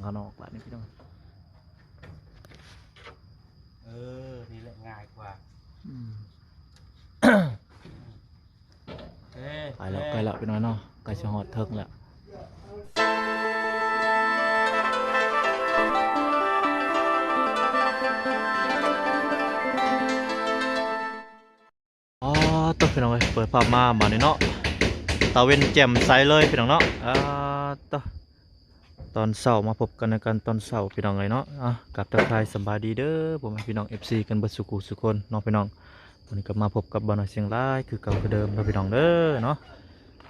ຂ້າງນອກບາດນີ້ພີ່ນ້ອງ. ເອີ ນີ້ແຫຼະງ່າຍກວ່າ. ອືມ ເອີ ໄປແລ້ວ ເອີ ໃກ້ແລ້ວພີ່ນ້ອງເນາະ ໃກ້ຊິຮອດເທິງແລ້ວ. ອໍ ໂຕ ພີ່ນ້ອງເອີຍ ເປີດພາບມາບາດນີ້ເນາະ ຕາເວັນແຈ່ມໃສເລີຍພີ່ນ້ອງເນາະ. ອາ ໂຕ ຕອນເຊົ້າມາພົບກັນໃນການຕອນເຊົ້າພີ່ນ້ອງເອີຍເນາະ. ອາ ກັບທັກທາຍສະບາຍດີເດີ ພໍ່ແມ່ພີ່ນ້ອງ ເອັຟຊີ ກັນເບິດສູ່ຄູ່ສູ່ຄົນເນາະພີ່ນ້ອງ. ວັນນີ້ກໍມາພົບກັບບ່າວນ້ອຍຊຽງລາຍຄືເກົ່າຄືເດີມເນາະພີ່ນ້ອງເດີເນາະ.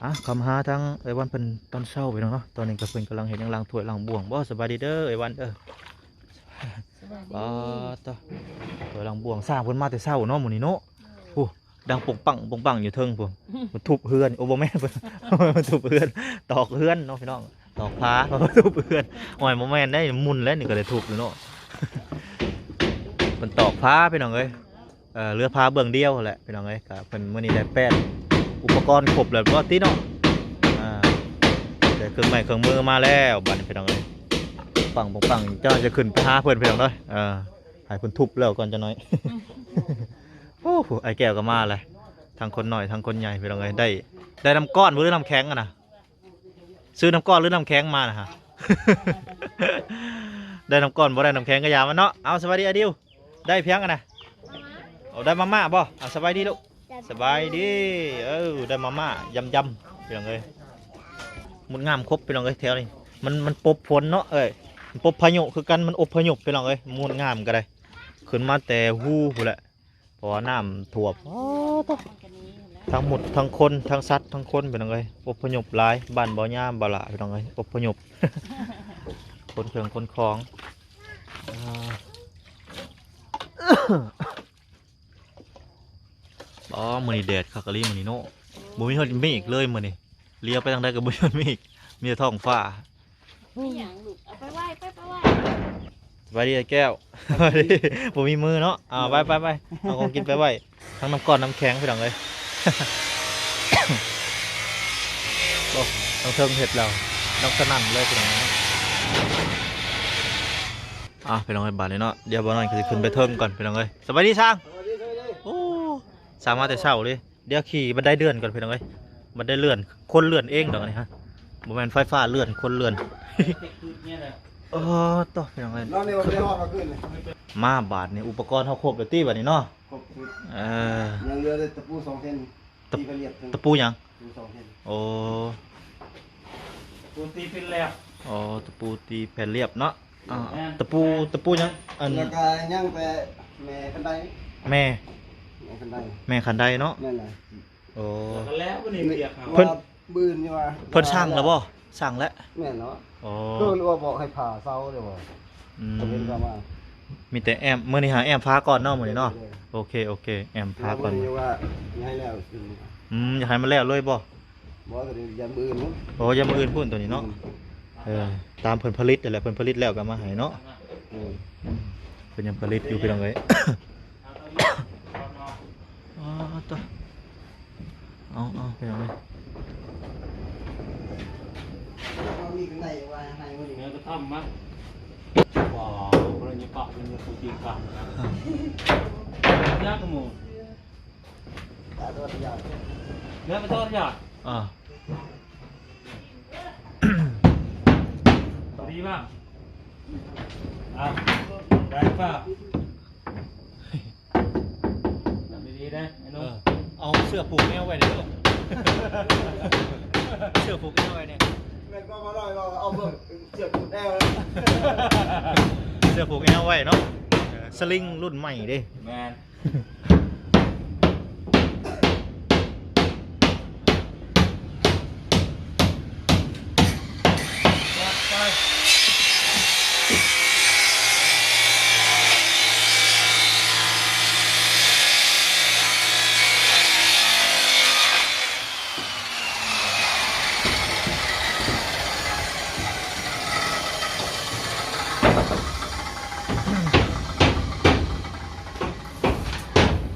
ອາ ເຂົ້າມາຫາທາງເອື້ອຍວັນເພິ່ນຕອນເຊົ້າພີ່ນ້ອງເນາະ. ຕອນນີ້ກໍເພິ່ນກຳລັງເຮັດຫຍັງ ລ້າງຖ້ວຍລ້າງບ່ວງບໍ ສະບາຍດີເດີເອື້ອຍວັນເດີ. ສະບາຍດີ ປາດໂທ້ ຖ້ວຍລ້າງບ່ວງ ຊ່າງເພິ່ນມາແຕ່ເຊົ້າເນາະມື້ນີ້ເນາະ. ໂດຍ ໂອ້ ດັງປົງປັງປົງປັງຢູ່ເທິງພຸ້ນ ມາທຸບເຮືອນ. ໂອ້ ບໍ່ແມ່ນ ມາທຸບເຮືອນ ຕອກເຮືອນເນາະພີ່ນ້ອງ ຕອກຝາ ມາທຸບເຮືອນ. ໂອ້ຍ ບໍ່ແມ່ນເດ້ ໝຸ່ນແລ້ວນີ້ກໍໄດ້ທຸບຢູ່ເນາະ. ເພິ່ນຕອກຝາພີ່ນ້ອງເອີຍ ເອີ ເຫຼືອຝາເບື້ອງດຽວແຫຼະພີ່ນ້ອງເອີຍ. ກໍເພິ່ນ ມື້ນີ້ໄດ້ແປ້ນ ອຸປະກອນຄົບແລ້ວຕິເນາະ. ອາ ໄດ້ເຄື່ອງໄມ້ເຄື່ອງມືມາແລ້ວບາດນີ້ພີ່ນ້ອງເອີຍ ປັງໆ ເຈົ້າຈະຂຶ້ນໄປຫາເພິ່ນພີ່ນ້ອງເອີຍ. ເອີ ໃຫ້ເພິ່ນທຸບແລ້ວກ່ອນຈັກໜ້ອຍ. ໂອ້ ອ້າຍແກ້ວກໍມາແລ້ວ ທັງຄົນນ້ອຍທັງຄົນໃຫຍ່ພີ່ນ້ອງເອີຍ. ໄດ້ ໄດ້ນ້ຳກ້ອນບໍ່ ຫຼືນ້ຳແຂງຫັ້ນນະ? ຊື້ນ້ຳກ້ອນ ຫຼືນ້ຳແຂງມານະຮະ? ໄດ້ນ້ຳກ້ອນບໍ່ໄດ້ນ້ຳແຂງກໍຢ່າມັນເນາະ. ເອົາ ສະບາຍດີອາດິວ ໄດ້ພຽງຫັ້ນນະ. ເອົາ ໄດ້ມາມ່າບໍ່? ເອົາ ສະບາຍດີລູກ ສະບາຍດີ. ເອີ ໄດ້ມາມ່າຢຳໆ ພີ່ນ້ອງເອີຍ. ໝົດງາມຄົບພີ່ນ້ອງເອີຍ ແຖວນີ້ ມັນ ມັນປົບຝົນເນາະ ເອີຍ ມັນປົບພາຍຸຄືກັນ ມັນອົບພະຍົບພີ່ນ້ອງເອີຍ. ໝົດງາມກໍໄດ້ ຂຶ້ນມາແຕ່ຮູພຸ້ນແຫຼະ ເພາະວ່ານ້ຳຖ້ວມ. ໂອ້ ທັງໝົດ ທັງຄົນ ທັງສັດ ທັງຄົນ ພີ່ນ້ອງເອີຍ ອົບພະຍົບຫຼາຍ. ບ້ານບໍ່ຍາມບໍ່ຫຼະ ພີ່ນ້ອງເອີຍ ອົບພະຍົບ ຂົນເຄື່ອງຂົນຂອງ. ອາ ອໍ ມື້ນີ້ແດດຄັກອີ່ຫຼີມື້ນີ້ເນາະ ບໍ່ມີຮອດເມກເລີຍມື້ນີ້ ຫຼຽວໄປທາງໃດກໍບໍ່ມີຮອດເມກ ມີແຕ່ທ້ອງຟ້າ. ມີຫຍັງລູກ ເອົາໄປໄວ້ ໄປ ໄປໄວ້. ສະບາຍດີອ້າຍແກ້ວ ບໍ່ມີມືເນາະ. ເອົາ ໄປ ໄປ ໄປ ເອົາຂອງກິນໄປໄວ້ ທັງນ້ຳກ້ອນນ້ຳແຂງ ພີ່ນ້ອງເອີຍ. ໂອ້ ທາງເທິງເຮັດແລ້ວ ດັງສະນັ້ນເລີຍ ພີ່ນ້ອງເອີຍ. ອ່ະ ພີ່ນ້ອງເອີຍ ບາດນີ້ເນາະ ດຽວບ່າວນ້ອຍກໍຊິຂຶ້ນໄປເທິງກ່ອນ ພີ່ນ້ອງເອີຍ. ສະບາຍດີຊ່າງ. ໂອ້ ຊ່າງມາແຕ່ເຊົ້າເລີຍ. ດຽວຂີ່ບັນໄດເລື່ອນກ່ອນ ພີ່ນ້ອງເອີຍ ບັນໄດເລື່ອນ ຄົນເລື່ອນເອງດອກອັນນີ້ຮະ ບໍ່ແມ່ນໄຟຟ້າເລື່ອນ ຄົນເລື່ອນ. ອໍ ໂຕ ພີ່ນ້ອງເອີຍ ມາບາດນີ້ ອຸປະກອນເຮົາຄົບແລ້ວຕິບາດນີ້ເນາະ. ຄົບຊຸດ ເອີ ຍັງເຫຼືອແຕ່ຕະປູສອງເສັ້ນ ຕະ ຕະປູຫຍັງ? ໂອ້ ຕະປູຕີແຜ່ນລຽບ. ອໍ ຕະປູຕີແຜ່ນລຽບເນາະ. ອ່າ ຕະປູ ຕະປູຫຍັງ ອັນ ແລ້ວກໍຍັງແຕ່ແມ່ຄັນໄດ ແມ່ ແມ່ຄັນໄດ ແມ່ຄັນໄດເນາະ. ແມ່ນແຫຼະ. ໂອ້ ແລ້ວກໍແລ້ວ ເພິ່ນ ເພິ່ນ ເພິ່ນຊ່າງແລ້ວບໍ່? ຊ່າງແລ້ວ. ແມ່ນເນາະ. ໂອ້ ເພິ່ນວ່າບອກໃຫ້ຜ່າເສົາເດ້ບໍ່? ອືມ ເພິ່ນກໍມາ ມີແຕ່ແອ້ມ ມື້ນີ້ຫາແອ້ມຝາກ່ອນເນາະ ມື້ນີ້ເນາະ. ໂອເຄ ໂອເຄ ແອ້ມຝາກ່ອນ ວ່າຢາກໃຫ້ແລ້ວ. ອືມ ຢາກໃຫ້ມັນແລ້ວເລີຍບໍ່? ບໍ່ ໂຕນີ້ຢ້ານມື້ອື່ນພຸ້ນ. ໂອ້ ຢ້ານມື້ອື່ນພຸ້ນໂຕນີ້ເນາະ. ອືມ ເອີ ຕາມເພິ່ນຜະລິດຫັ້ນແຫຼະ ເພິ່ນຜະລິດແລ້ວກໍເອົາມາໃຫ້ເນາະ. ອືມ ເພິ່ນຍັງຜະລິດຢູ່ ພີ່ນ້ອງເອີຍ. ອໍ ໂຕ ເອົາ ເອົາ ພີ່ນ້ອງເອີຍ ມີຂ້າງໃນວ່າໃຫ້ມື້ນີ້ ເນື້ອກະທ່ອມມາ. ວ້າວ ເພິ່ນຈະປະເປັນມື້ທີ່ຈິງຈັງນະ. ຍາກກະໝູ ເນື້ອກະທອດຍາກ. ອ່າ ດີມາກ. ອ່າ ໄດ້ປ່າ ນຳດີໆເດ້ ໄອ້ໜຸ່ມ. ເອີ ເອົາເສື້ອຜູກແອວໄວ້ເດີ ເສື້ອຜູກແອວໄວ້ນີ້. ແມ່ນບໍ່ ມາລອຍ ເອົາເສື້ອຜູກແອວ ເສື້ອຜູກແອວໄວ້ເນາະ. ເອີ ສະລິງລຸ້ນໃໝ່ເດ້. ແມ່ນ. ເ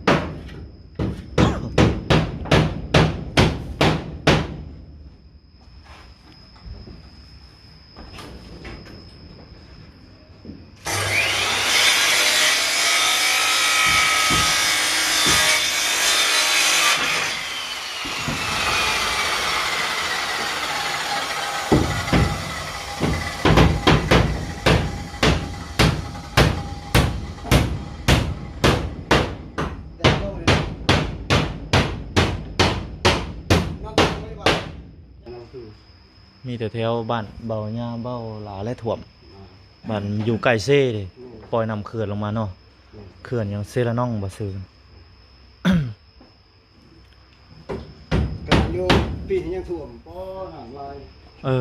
ມີແຕ່ແຖວບ້ານເບົາຍາ ເບົາຫຼາແລະຖ້ວມ. ບ້ານຢູ່ໃກ້ເຊເດ້ ປ່ອຍນ້ຳເຂື່ອນລົງມາເນາະ. ເຂື່ອນຫຍັງ ເຊລະນອງບໍ່ຊື່? ກະຢູ່ປີນີ້ຍັງຖ້ວມ ບໍ່ ນ້ຳຫຼາຍ. ເອີ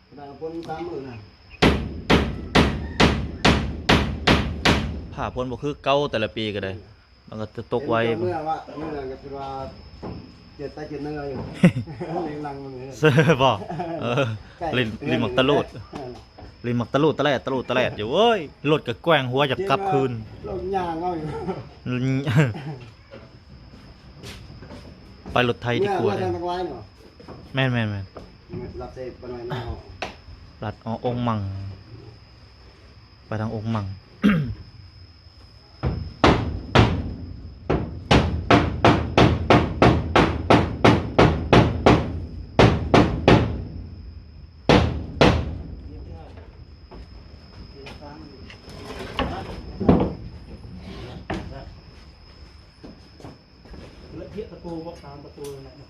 ຂະໜາດຝົນສາມມື້ນະ ຟ້າຝົນບໍ່ຄືເກົ່າ ແຕ່ລະປີກະໄດ້ ມັນກະຈະຕົກໄວ. ເມື່ອວະ ມື້ນັ້ນກະຖືວ່າເຈັດຕາເຈັດເນື້ອຢູ່ ເລີຍນັ່ງເບິ່ງເລີຍ ເຊີບໍ່? ເອີ ຫຼິ້ນ ຫຼິ້ນໝາກຕະໂລດ ຫຼິ້ນໝາກຕະໂລດຕະແລດ ຕະໂລດຕະແລດຢູ່. ໂອ້ຍ ລົດກະແກວ່ງຫົວຢາກກັບຄືນ ລົດຍ່າງເອົາຢູ່ ໄປລົດໄຖດີກວ່າ. ແມ່ນໆໆ ລັດເຊປານ້ອຍເນາະ ລັດ ອໍ ອົງມັງ ໄປທາງອົງມັງ. ລະທຽບປະຕູ ບໍ່ ຕາມປະຕູນັ້ນແຫຼະ.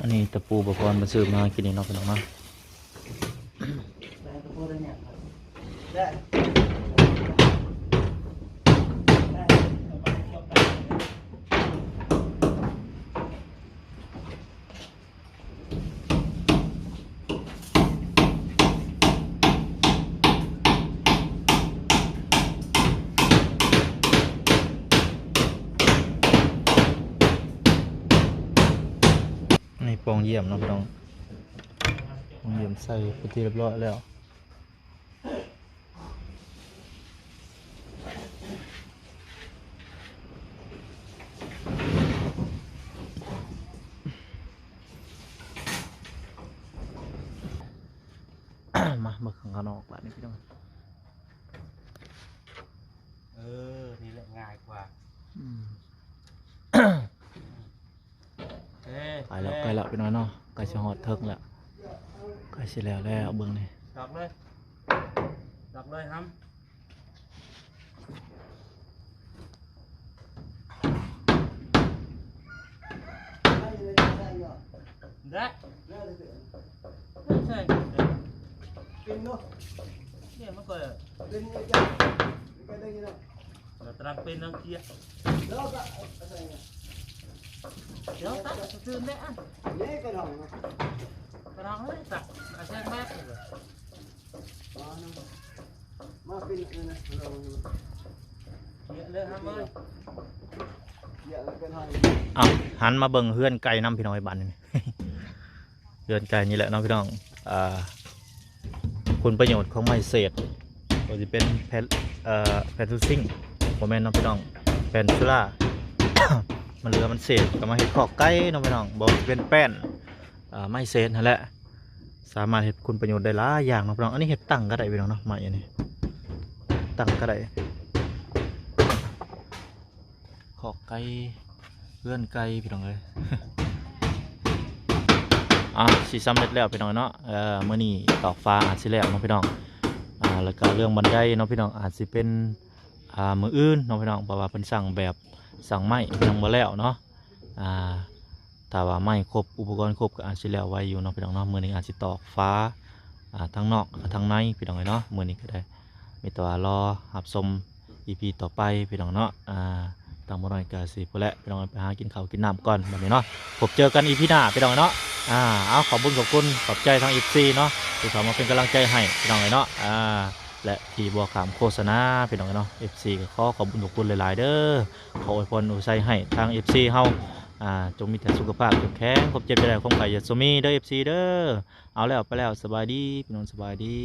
ອັນນີ້ຕະປູ ອຸປະກອນເພິ່ນຊື້ມາກິນນີ້ເນາະ ພີ່ນ້ອງເນາະ. ນີ້ປ່ອງຢ້ຽມເນາະພີ່ນ້ອງ ປ່ອງຢ້ຽມໃສ່ເປັນທີ່ຮຽບຮ້ອຍແລ້ວ. ມາເບິ່ງຂ້າງນອກບາດນີ້ພີ່ນ້ອງ. ເອີ ນີ້ແຫຼະງ່າຍກວ່າ. ອືມ ເອີ ໃກ້ແລ້ວ ເອີ ໃກ້ແລ້ວພີ່ນ້ອງເນາະ ໃກ້ຊິຮອດເທິງແລ້ວ ໃກ້ຊິແລ້ວແລ້ວ ເບິ່ງນີ້ ດອກເລີຍ ດອກເລີຍຫຳ. ໄດ້ ໃສ່ ເປັນເນາະ ເນຍມັນກໍເປັນ ຕະລັງເປັນນຳເກຍ ດຽວຕັດຊື່ໆ ແມ່ ນີ້ກະດອງ ກະດອງເລີຍຕັດ ອາ ແຊງແບບ ມາເປັນອັນນັ້ນ ເຍາະເລີຍຫຳເອີຍ ເຍາະເລີຍເປັນຫອຍ. ເອົ້າ ຫັນມາເບິ່ງເຮືອນໄກ່ນຳພີ່ນ້ອງເອີຍ ບາດນີ້ ເຮືອນໄກ່ນີ້ແຫຼະເນາະພີ່ນ້ອງ. ອ່າ ຄຸນປະໂຫຍດຂອງໄມ້ເສດ ບໍ່ວ່າຊິເປັນແຜ່ນ ເອີ ແຜ່ນຊູຊິງ ບໍ່ແມ່ນເນາະພີ່ນ້ອງ ແຜ່ນສຸລາ ມັນເຫຼືອມັນເສດ ກະມາເຮັດຄອກໄກ່ເນາະພີ່ນ້ອງ. ບໍ່ວ່າຊິເປັນແປ້ນ ອ່າ ໄມ້ເສດຫັ້ນແຫຼະ ສາມາດເຮັດຄຸນປະໂຫຍດໄດ້ຫຼາຍຢ່າງເນາະພີ່ນ້ອງ. ອັນນີ້ເຮັດຕັ່ງກະໄດ້ພີ່ນ້ອງເນາະ ໄມ້ອັນນີ້ ຕັ້ງກະໄດ້ ຄອກໄກ່ ເຮືອນໄກ່ພີ່ນ້ອງເອີຍ. ອ່າ ຊິສຳເລັດແລ້ວພີ່ນ້ອງເນາະ. ເອີ ມື້ນີ້ຕອກຝາອາດຊິແລ້ວເນາະພີ່ນ້ອງ. ອ່າ ແລ້ວກະເລື່ອງບັນໄດເນາະພີ່ນ້ອງ ອາດຊິເປັນ ອ່າ ມື້ອື່ນເນາະພີ່ນ້ອງ ເພາະວ່າເພິ່ນສັ່ງແບບ ສັ່ງໄມ້ຍັງບໍ່ແລ້ວເນາະ. ອ່າ ຖ້າວ່າໄມ້ຄົບ ອຸປະກອນຄົບ ກະອາດຊິແລ້ວໄວຢູ່ເນາະພີ່ນ້ອງເນາະ. ມື້ນີ້ອາດຊິຕອກຝາ ອ່າ ທັງນອກ ທັງໃນພີ່ນ້ອງເອີຍເນາະ. ມື້ນີ້ກະໄດ້ ມີແຕ່ວ່າລໍຮັບຊົມອີພີຕໍ່ໄປພີ່ນ້ອງເນາະ. ອ່າ ທາງບໍ່ນ້ອຍກະຊິພຸ້ນແຫຼະພີ່ນ້ອງ ໄປຫາກິນເຂົ້າກິນນ້ຳກ່ອນບາດນີ້ເນາະ. ພົບເຈີກັນອີພີໜ້າພີ່ນ້ອງເນາະ. ອ່າ ເອົາ ຂອບບຸນຂອບຄຸນ ຂອບໃຈທາງເອັຟຊີເນາະ ທີ່ເຂົ້າມາເປັນກຳລັງໃຈໃຫ້ພີ່ນ້ອງເອີຍເນາະ. ອ່າ ແລະ ທີ່ບໍ່ຂ້າມໂຄສະນາພີ່ນ້ອງເນາະ ເອັຟຊີ ກະຂໍຂອບບຸນຂອບຄຸນຫຼາຍໆເດີ. ຂໍອວຍພອນອວຍໄຊໃຫ້ທາງເອັຟຊີເຮົາ ອ່າ ຈົ່ງມີແຕ່ສຸຂະພາບເຂັ້ມແຂງ ຄວາມເຈັບຢ່າໄດ້ ຄວາມໄຂ້ຢ່າຊົງມີເດີ ເອັຟຊີ ເດີ. ເອົາແລ້ວ ໄປແລ້ວ ສະບາຍດີພີ່ນ້ອງ ສະບາຍດີ.